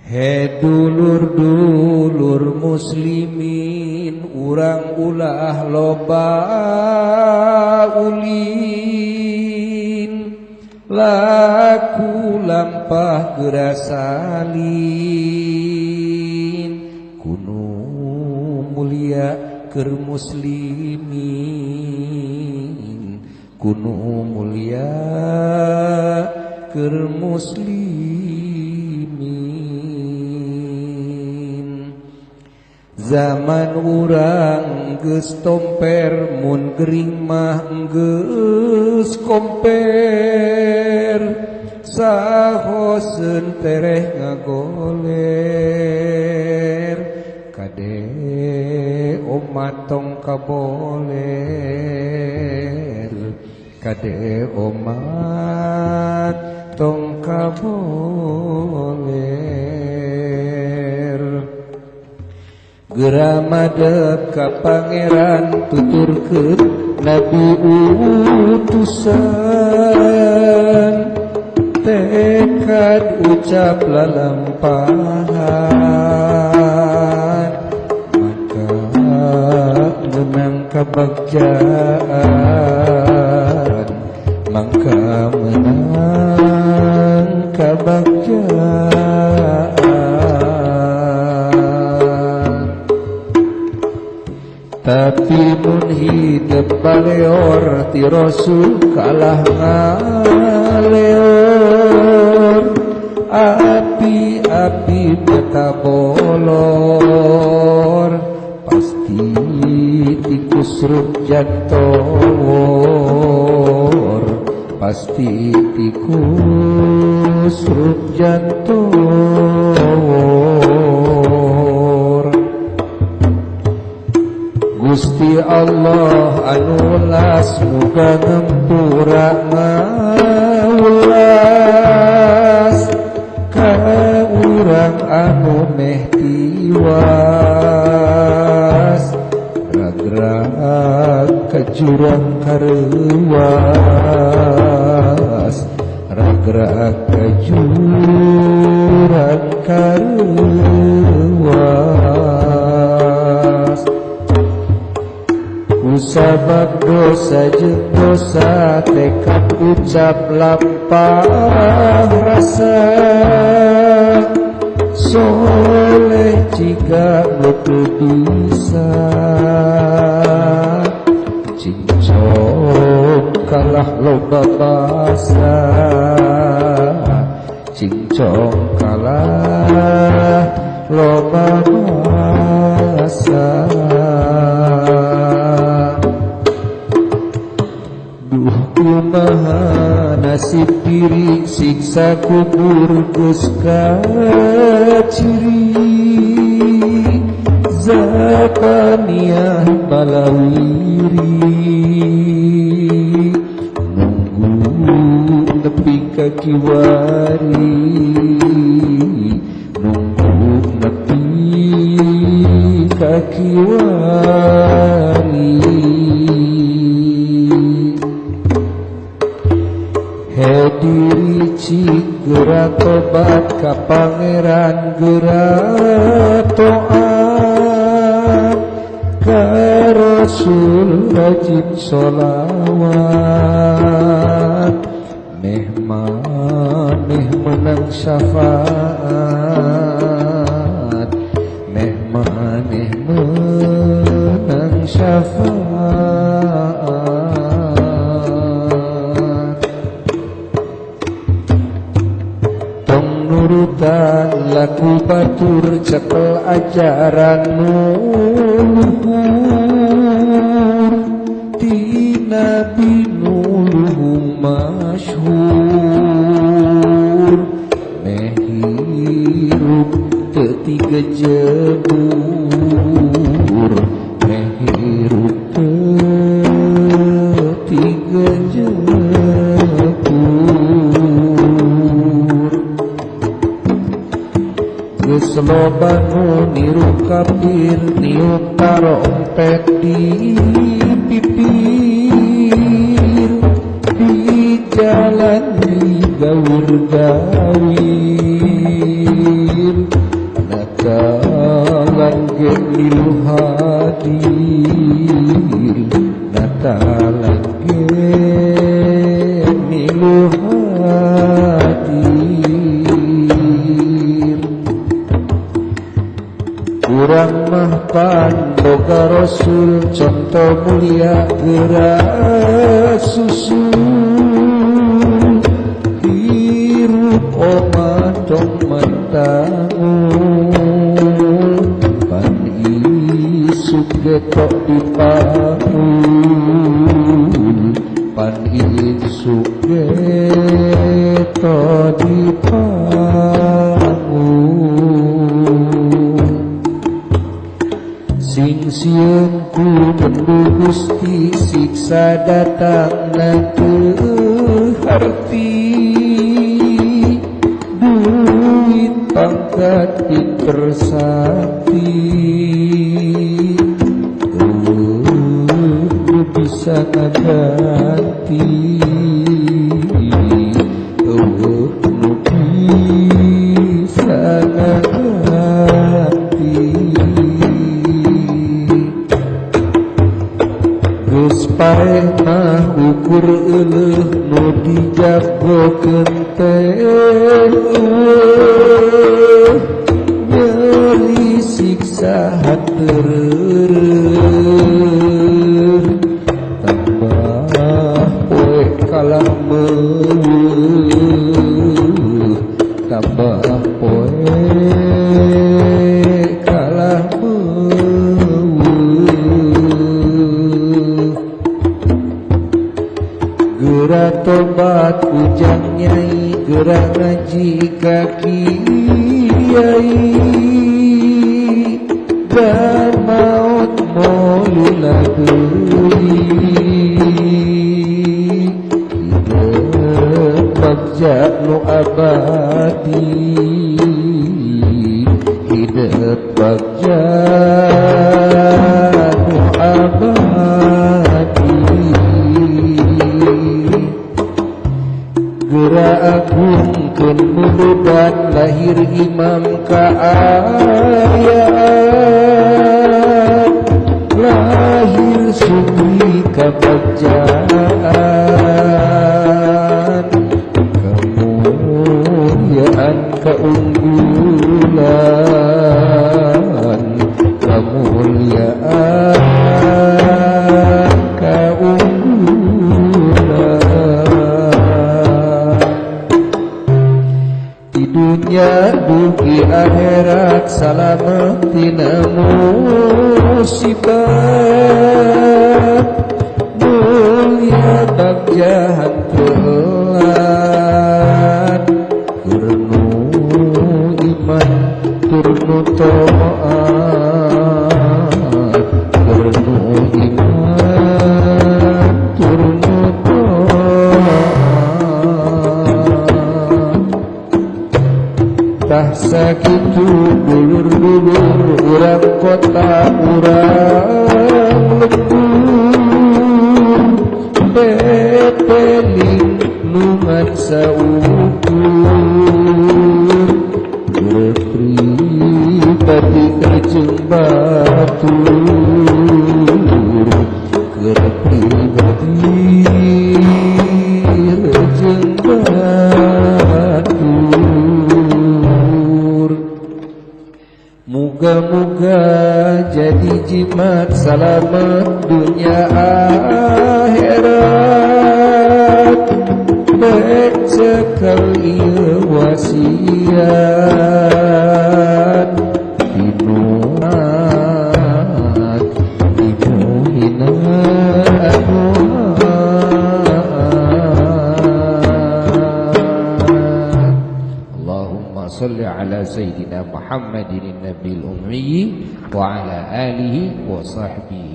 He dulur-dulur muslimin urang ulah loba ulin laku lampah gerasalin kunu mulia keur muslimin kunu mulia keur muslimin. Zaman urang geus tomper mun gering mah geus komper sahoseun tereh ngagoler kade omat tong kaboler kade omat tong kaboler. Geura madep ka pangeran tuturkeun nabi utusan tekad ucap lalampahan maka menang kabagjaan maka menang kabagjaan. Tapi mun hidup baleor ti Rasul kalah ngaleor api-api mata bolor pasti tikus ruk jantor pasti tikus ruk jantor. Gusti Allah anu las muga ngempura ngaulas ka urang anu meh tiwas ragrag ka jurang kareuwas ragrag ka jurang kareuwas. Kusabab dosa jeung dosa tekad ucap lampah rasa soleh jika nu teu bisa cincong kalah loba basa cincong kalah loba basa. Duh kumaha nasib diri siksa kubur geus kaciri zabaniyah balawiri nunggu nepi ka kiwari nunggu nepi ka kiwari. He diri cik geura tobat ka pangeran geura toat ka Rasul rajin sholawat meh maneh menang syafaat meh maneh menang syafaat. Nurutan laku batur cekel ajaran nuluhur ti nabi nuluhung masyhur meh hirup teu tigejebur meh hirup teu tigejebur. Geus loba nu niru kafir niup tarompet di pipir di jalan di gawir-gawir mah pan boga Rasul contoh mulia geura susu hirup oma tong mantangun pan isuk getok dipangun pan isuk getok dipangun sing sieun ku bendu Gusti siksa datang na teu harti duit pangkat pinter sakti eueuh bisa ngaganti eueuh nu bisa ngaganti geus paeh mah ukur euleuh nu dijagokeun teh eueuh nyeri siksa hateureureuh tambah poe kalah meueuh tambah poe kalah meueuh geura tobat ujang nyai geura ngaji ka kiai dan maut molila deui hidup bagja nu abadi hidup bagja nu abadi geura agungkeun muludan lahir imam kaayaan lahir sugri kabagjaan kemuliaan keunggulan kemuliaan keunggulan di dunia dugi akhirat salamet tina musibah mulia bagja hantelat keur nu iman tur nu taat keur nu iman tur nu taat tah sakitu dulur-dulur urang kota urang lembur pepeling nu ngan saukur keur pribadi jeung batur keur pribadi jeung batur. Muga-muga jadi jimat salamet dunia akhirat, baik cekal ieu wasiat tinuat tinuhina anu. Allahumma salli ala Sayyidina Muhammadin nabiyil ummi wa ala alihi wa sahbihi.